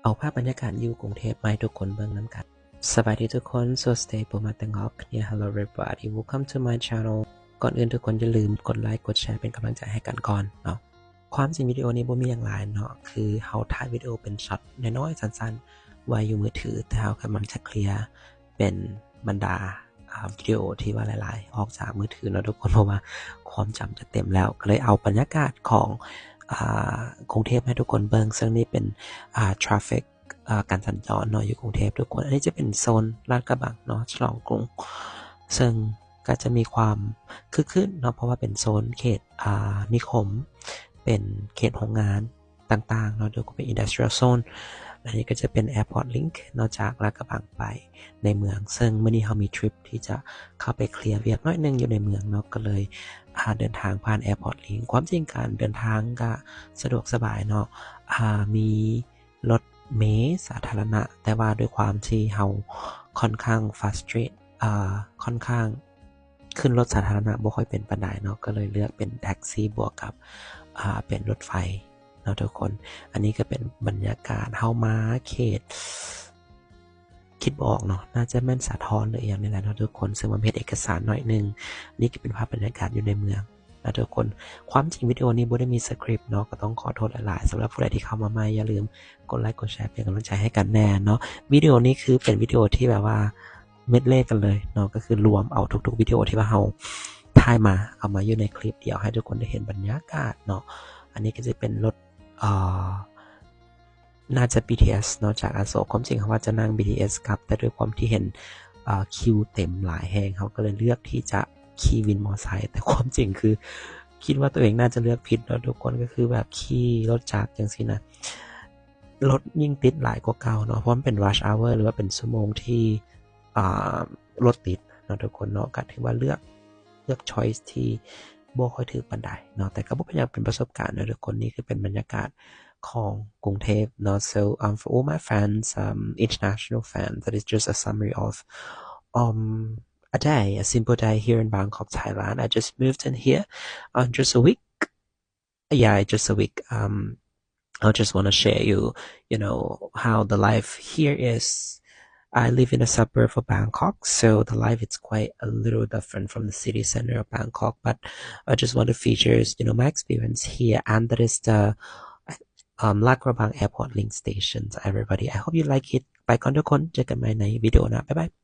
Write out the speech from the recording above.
ເອົາພາບບັນຍາກາດຢູ່ກຸງເທບມາໃຫ້ທຸກຄົນເບິ່ງນຳກັນ. ສະບາຍດີທຸກຄົນ, ສະຫວັດດີ ປະມາດແຕງອອກ ເນຍ Hello everybody, welcome to my channel. ກ່ອນອື່ນທຸກຄົນຢ່າລືມກົດໄລຄ໌ ກົດແຊ ເປັນກຳລັງໃຈໃຫ້ກັນກ່ອນເນາະ. ຄວາມຈິງວິດີໂອນີ້ບໍ່ມີຫຍັງຫຼາຍເນາະ, ຄືເຮົາຖ່າຍວິດີໂອເປັນຊັອດນ້ອຍໆ ສັ້ນໆ ໄວ້ຢູ່ມືຖື, ແຕ່ເຮົາກຳລັງຈະເຄລຍເປັນບັນດາ ອ່າ ວິດີໂອທີ່ວ່າຫຼາຍໆ ອອກຈາກມືຖືເນາະທຸກຄົນ, ເພາະວ່າຄວາມຈຳຈະເຕັມແລ້ວ. ກໍເລີຍເອົາບັນຍາກາດຂອງ ອ່າ ກຸງເທບໃຫ້ທຸກຄົນເບິ່ງ, ເຊິ່ງນີ້ເປັນ ອ່າ traffic ອ່າ ການສັນຈອນເນາະ ຢູ່ກຸງເທບທຸກຄົນ. ອັນນີ້ຈະເປັນໂຊນລາດກະບັງເນາະ ສະຫຼອງກຸງ, ເຊິ່ງກໍຈະມີຄວາມຄຶກຄື້ນເນາະ ເພາະວ່າເປັນໂຊນເຂດ ອ່າ ນິຄົມ, ເປັນເຂດໂຮງງານຕ່າງໆເນາະ, ໂດຍກໍເປັນ industrial zone. ອັນນີ້ກໍຈະເປັນ Airport Link ເນາະ ຈາກລາດກະບັງໄປໃນເມືອງ, ເຊິ່ງມື້ນີ້ເຮົາມີທຣິບທີ່ຈະເຂົ້າໄປເຄລຍວຽກໜ້ອຍໜຶ່ງຢູ່ໃນເມືອງເນາະ, ກໍເລີຍ ອ່າ ເດີນທາງຜ່ານ Airport Link. ຄວາມຈິງການເດີນທາງກໍສະດວກສະບາຍເນາະ, ອ່າ ມີ ລົດເມສາທາລະນະ, ແຕ່ວ່າດ້ວຍຄວາມທີ່ເຮົາຂ້ອນຂ້າງ frustrate ເອີ ຂ້ອນຂ້າງຂຶ້ນລົດສາທາລະນະບໍ່ຄ່ອຍເປັນປານໃດເນາະ, ກໍເລີຍເລືອກເປັນແທັກຊີບວກກັບ ອ່າ ເປັນລົດໄຟເນາະທຸກຄົນ. ອັນນີ້ກໍເປັນບັນຍາກາດເຮົາມາເຂດ ຄິດບໍ່ອອກເນາະ, ໜ້າຈະແມ່ນສາທອນ ຫຼື ອີ່ຫຍັງນີ້ແຫຼະເນາະທຸກຄົນ, ເຊິ່ງວ່າເຮັດເອກະສານໜ້ອຍໜຶ່ງ. ນີ້ກໍເປັນພາບບັນຍາກາດຢູ່ໃນເມືອງ ນະທຸກຄົນ. ຄວາມຈິງວິດີໂອນີ້ບໍ່ໄດ້ມີສະຄຣິບເນາະ, ກໍຕ້ອງຂໍໂທດຫຼາຍໆ. ສຳລັບຜູ້ໃດທີ່ເຂົ້າມາໃໝ່ ຢ່າລືມກົດໄລຄ໌ ກົດແຊ ເປັນກຳລັງໃຈໃຫ້ກັນແດ່ເນາະ. ວິດີໂອນີ້ຄືເປັນວິດີໂອທີ່ແບບວ່າເມັດເລກັນເລີຍເນາະ, ກໍຄືລວມເອົາທຸກໆວິດີໂອທີ່ວ່າເຮົາຖ່າຍມາ ເອົາມາຢູ່ໃນຄລິບດຽວ ໃຫ້ທຸກຄົນໄດ້ເຫັນບັນຍາກາດເນາະ. ອັນນີ້ກໍຈະເປັນລົດ ເອີ ໜ້າຈະ ບີທີເອສ ເນາະ ຈາກອະໂສກ. ຄວາມຈິງເຮົາວ່າຈະນັ່ງ ບີທີເອສ ກັບ, ແຕ່ດ້ວຍຄວາມທີ່ເຫັນ ເອີ ຄິວເຕັມຫຼາຍແຮງ, ເຮົາກໍເລີຍເລືອກທີ່ຈະຂີ່ວິນມໍໄຊ. ແຕ່ຄວາມຈິງຄືຄິດວ່າຕົວເອງໜ້າຈະເລືອກຜິດເນາະທຸກຄົນ, ກໍຄືແບບຂີ່ລົດຈັກຈັ່ງຊີ້ນະ, ລົດຍິ່ງຕິດຫຼາຍກວ່າເກົ່າເນາະ, ເພາະມັນເປັນ rush hour ຫຼືວ່າເປັນຊົ່ວໂມງທີ່ ອ່າ ລົດຕິດເນາະທຸກຄົນເນາະ. ກໍຖືວ່າເລືອກ ເລືອກ choice ທີ່ບໍ່ຄ່ອຍຖືກປານໃດເນາະ, ແຕ່ກໍບໍ່ເປັນຫຍັງ, ເປັນປະສົບການເນາະທຸກຄົນ. ນີ້ຄືເປັນບັນຍາກາດຂອງກຸງເທບເນາະ. So, um, for all my fans, um, international fans, that is just a summary of, um, a day, a simple day here in Bangkok, Thailand. I just moved in here, um, just a week. Yeah, just a week. Um, I just wanna share you, you know, how the life here is. I live in a suburb of Bangkok, so the life is quite a little different from the city center of Bangkok, but I just want to feature, you know, my experience here, and that is the, um, Ladkrabang Airport Link Station. So everybody, I hope you like it. ໄປກ່ອນທຸກຄົນ, ເຈີກັນໃໝ່ໃນວິດີໂອໜ້າ. Bye bye.